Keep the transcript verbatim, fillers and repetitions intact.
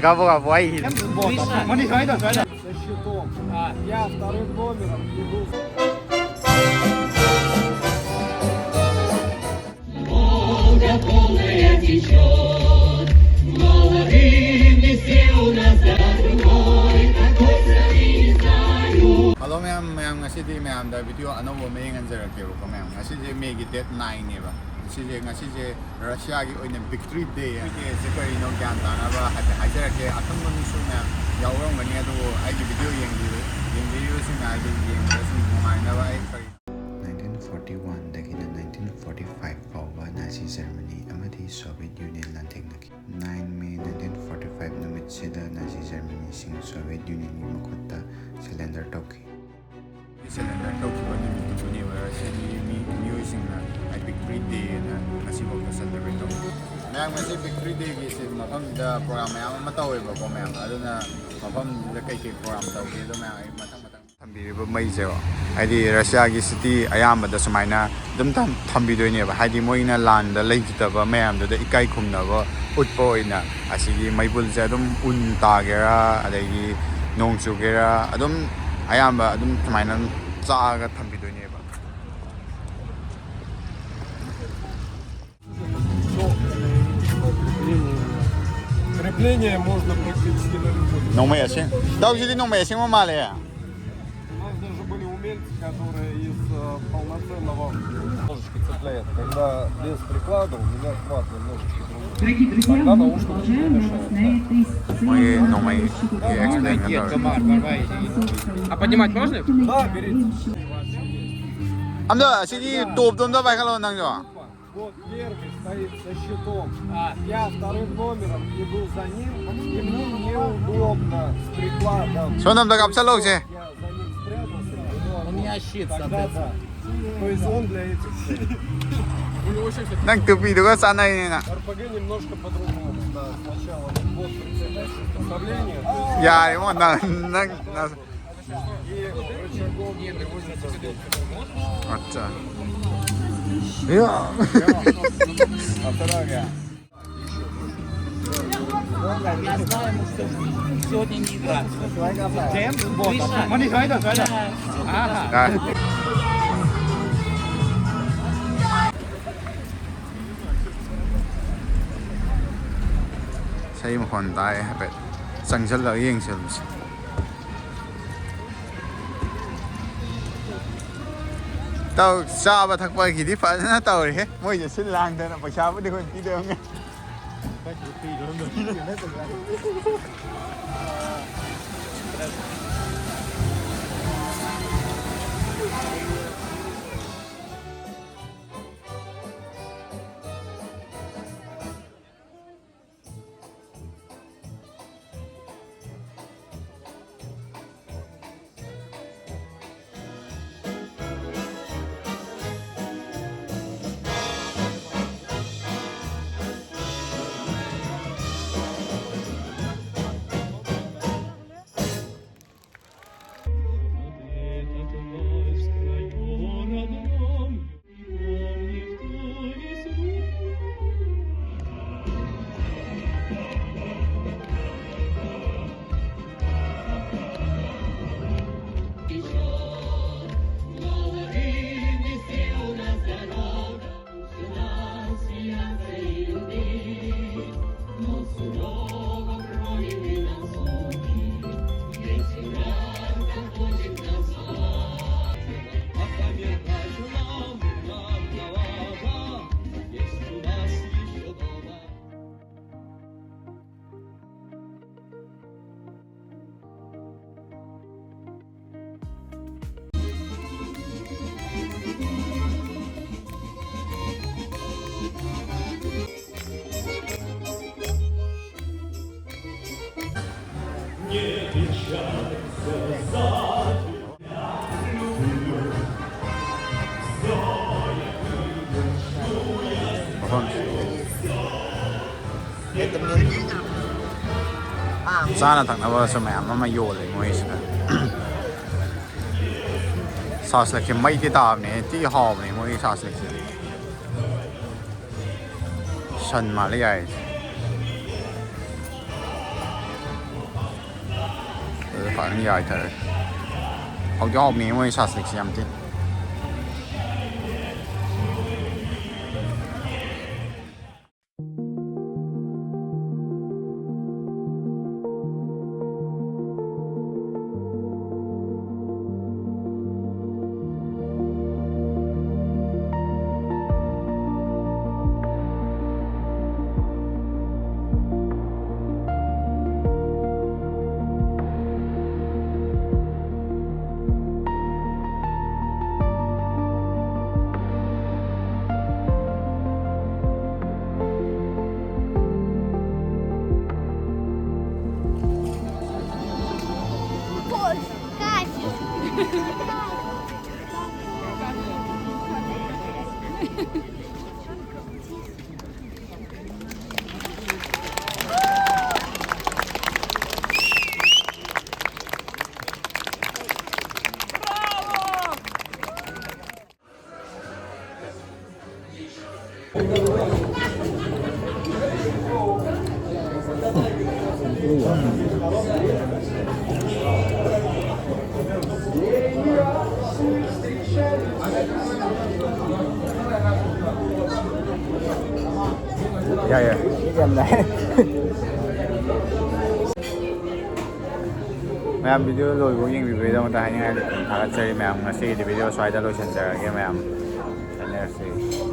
ꯀꯥꯞꯄꯣ, ꯀꯥꯞꯄꯣ, ꯑꯩ ꯁꯨꯃꯥꯏꯅ ꯇꯧ, ꯁꯨꯃꯥꯏꯅ ꯇꯧ꯫ Со щитом. Я вторым номером иду. Волга полная течет, молодым везде у нас да другой, какой сравни не знаю. Hello ꯃꯌꯥꯝ, ꯃꯌꯥꯝ ꯉꯁꯤꯗꯤ ꯃꯌꯥꯝꯗ video ꯑꯅꯧꯕ ꯑꯃ ꯌꯦꯡꯍꯟꯖꯔꯛꯀꯦꯕꯀꯣ ꯃꯌꯥꯝ꯫ ꯉꯁꯤꯁꯦ May ꯒꯤ date nine ꯅꯦꯕ꯫ ꯉꯁꯤꯁꯦ, ꯉꯁꯤꯁꯦ Russiaꯒꯤ ꯑꯣꯏꯅ Victory Day ꯍꯥꯏꯁꯦ ꯀꯔꯤꯅꯣ ꯒ꯭ꯌꯥꯟ ꯇꯥꯅꯕ ꯍꯥꯏꯐꯦꯠ ꯍꯥꯏꯖꯔꯛꯀꯦ꯫ ꯑꯈꯪꯕ ꯃꯤꯁꯨ ꯃꯌꯥꯝ ꯌꯥꯎꯔꯝꯒꯅꯤ, ꯑꯗꯨꯕꯨ ꯑꯩꯒꯤ video ꯌꯦꯡꯕꯤꯕ-, ꯌꯦꯡꯕꯤꯔꯤꯕꯁꯤꯡꯅ ꯍꯥꯏꯗꯤ ꯌꯦꯡꯕꯗ ꯁꯨꯝ ꯅꯨꯡꯉꯥꯏꯅꯕ ꯑꯩ ꯀꯔꯤ nineteen forty-one ꯗꯒꯤꯅ nineteen forty-five ꯐꯥꯎꯕ ꯅꯥꯖꯤ ꯖꯔꯃꯅꯤ ꯑꯃꯗꯤ Soviet Union ꯂꯥꯟꯊꯦꯡꯅꯈꯤ꯫ Nine May nineteen forty-five ꯅꯨꯃꯤꯠꯁꯤꯗ ꯅꯥꯖꯤ ꯖꯔꯃꯅꯤꯁꯤꯡ Soviet Unionꯒꯤ ꯃꯈꯨꯠꯇ surrender ꯇꯧꯈꯤ꯫ Surrender ꯇꯧꯈꯤꯕ ꯅꯨꯃꯤꯠꯇꯨꯕꯨꯅꯦꯕ ꯔꯁꯤꯌꯥꯒꯤ ꯃꯤ, ꯃꯤꯑꯣꯏꯁꯤꯡꯅ Victory Day ꯍꯥꯏꯅ ꯉꯁꯤꯐꯥꯎꯗ celebrate ꯇꯧꯔꯤ꯫ ꯃꯌꯥꯝ ꯉꯁꯤ Victory Dayꯒꯤ ꯁꯤ ꯃꯐꯝꯁꯤꯗ program ꯃꯌꯥꯝ ꯑꯃ ꯇꯧꯋꯦꯕꯀꯣ ꯃꯌꯥꯝ, ꯑꯗꯨꯅ ꯃꯐꯝꯁꯤꯗ ꯀꯩꯀꯩ program ꯇꯧꯒꯦꯗꯣ ꯃꯌꯥꯝ ꯑꯩ ꯃꯊꯪ ꯃꯊꯪ ꯊꯝꯕꯤꯔꯤꯕ ꯃꯩꯁꯦ ꯍꯥꯏꯗꯤ ꯔꯁꯤꯌꯥꯒꯤ city ꯑꯌꯥꯝꯕꯗ ꯁꯨꯃꯥꯏꯅ ꯑꯗꯨꯝ ꯊꯝ-, ꯊꯝꯕꯤꯗꯣꯏꯅꯦꯕ꯫ ꯍꯥꯏꯗꯤ ꯃꯣꯏꯅ ꯂꯥꯟꯗ ꯂꯩꯈꯤꯗꯕ ꯃꯌꯥꯝꯗꯨꯗ ꯏꯀꯥꯏ ꯈꯨꯝꯅꯕ ꯎꯠꯄ ꯑꯣꯏꯅ ꯑꯁꯤꯒꯤ ꯃꯩꯕꯨꯜꯁꯦ ꯑꯗꯨꯝ ꯎꯟ ꯇꯥꯒꯦꯔꯥ, ꯑꯗꯒꯤ ꯅꯣꯡ ꯆꯨꯒꯦꯔꯥ, ꯑꯗꯨꯝ ꯑꯌꯥꯝꯕ ꯑꯗꯨꯝ ꯁꯨꯃꯥꯏꯅ ꯑꯗꯨꯝ ꯆꯥꯛꯑꯒ ꯊꯝꯕꯤꯗꯣꯏꯅꯦꯕ꯫ Крепление можно практически на любой. ꯅꯣꯡꯃꯩ ꯑꯁꯦꯡ-, ꯏꯇꯥꯎꯁꯤꯗꯤ ꯅꯣꯡꯃꯩ ꯑꯁꯦꯡꯕ ꯃꯥꯜꯂꯦ꯫ У нас даже были умельцы, которые из э, полноценного ложечки цепляет. Когда без приклада, у меня хват немножечко другой. Тогда наушник не мешает. Да. Мой, ну, мои эксперименты. А поднимать можно? Да, берите. ꯑꯝꯇ ꯑꯁꯤꯒꯤ ꯇꯣꯞꯇꯣ ꯑꯝꯇ ꯄꯥꯏꯈꯠꯂꯣ ꯅꯪꯁꯨ꯫ Вот первый стоит со щитом. Я вторым номером иду за ним, и мне неудобно с прикладом. ꯁꯣꯝꯗ ꯑꯝꯇ ꯀꯥꯞꯁꯜꯂꯧꯁꯦ꯫ Я за ним спрятался, и он... У меня щит, соответственно. Да. То есть он для этих целей. Н-, н-, ꯅꯪ ꯇꯨꯄꯤꯗꯨꯒ ꯆꯥꯟꯅꯩꯅꯦꯅ꯫ РПГ немножко по-другому. Да, сначала вот прицельное приспособление. ꯌꯥꯔꯦ ꯏꯕꯨꯡꯉꯣ, ꯅꯪ, ꯅꯪ, ꯅꯪ ꯑꯠꯆꯥ꯫ ꯌꯥ꯫ After all. Я знаю, что сегодня не играть. Джеймс? Вот. Мани, давай, давай, давай. Ага. Да. ꯏꯁꯩ ꯃꯈꯣꯟ ꯇꯥꯏ ꯍꯥꯏꯐꯦꯠ ꯆꯪꯁꯤꯜꯂꯒ ꯌꯦꯡꯁꯤꯜꯂꯨꯁꯦ꯫ ꯇꯧ ꯆꯥꯕ ꯊꯛꯄꯒꯤꯗꯤ ꯐꯖꯅ ꯇꯧꯔꯦꯍꯦ꯫ ꯃꯣꯏꯁꯦ ꯁꯤꯜ ꯂꯥꯡꯗꯅ ꯄꯩꯁꯥꯕꯨꯗꯤ ꯑꯩꯈꯣꯏ ꯄꯤꯗꯣꯏꯅꯦ꯫ ꯆꯥꯅ ꯊꯛꯅꯕꯁꯨ ꯃꯌꯥꯝ ꯑꯃ ꯌꯣꯜꯂꯦ ꯃꯣꯏꯁꯤꯗ꯫ ꯁꯥꯁꯂꯛꯁꯦ ꯃꯩꯗꯤ ꯇꯥꯕꯅꯦ, ꯊꯤ ꯍꯥꯎꯕꯅꯦ ꯃꯣꯏꯒꯤ ꯁꯥꯁꯂꯛꯁꯦ꯫ ꯁꯟ ꯃꯥꯜꯂꯦ ꯌꯥꯏꯁꯦ꯫ ꯐꯖꯅ ꯌꯥꯏꯊꯔꯦ꯫ ꯍꯥꯎꯗꯤ ꯍꯥꯎꯕꯅꯦ ꯃꯣꯏ ꯁꯥꯁꯂꯤꯛꯁꯦ ꯌꯥꯝ ꯊꯤꯅ꯫ ꯌꯥꯏ, ꯌꯥꯏ꯫ ꯌꯥꯝ ꯅꯥꯏ꯫ ꯃꯌꯥꯝ video ꯂꯣꯏꯕꯧ ꯌꯦꯡꯕꯤꯕꯒꯤꯗꯃꯛꯇ ꯍꯥꯏꯅꯤꯡꯉꯥꯏ ꯂꯩꯇꯅ ꯊꯥꯒꯠꯆꯔꯤ ꯃꯌꯥꯝ꯫ ꯉꯁꯤꯒꯤꯗꯤ video ꯁ꯭ꯋꯥꯏꯗ ꯂꯣꯏꯁꯤꯟꯖꯔꯒꯦ ꯃꯌꯥꯝ꯫ ꯊꯦꯡꯅꯔꯁꯤ꯫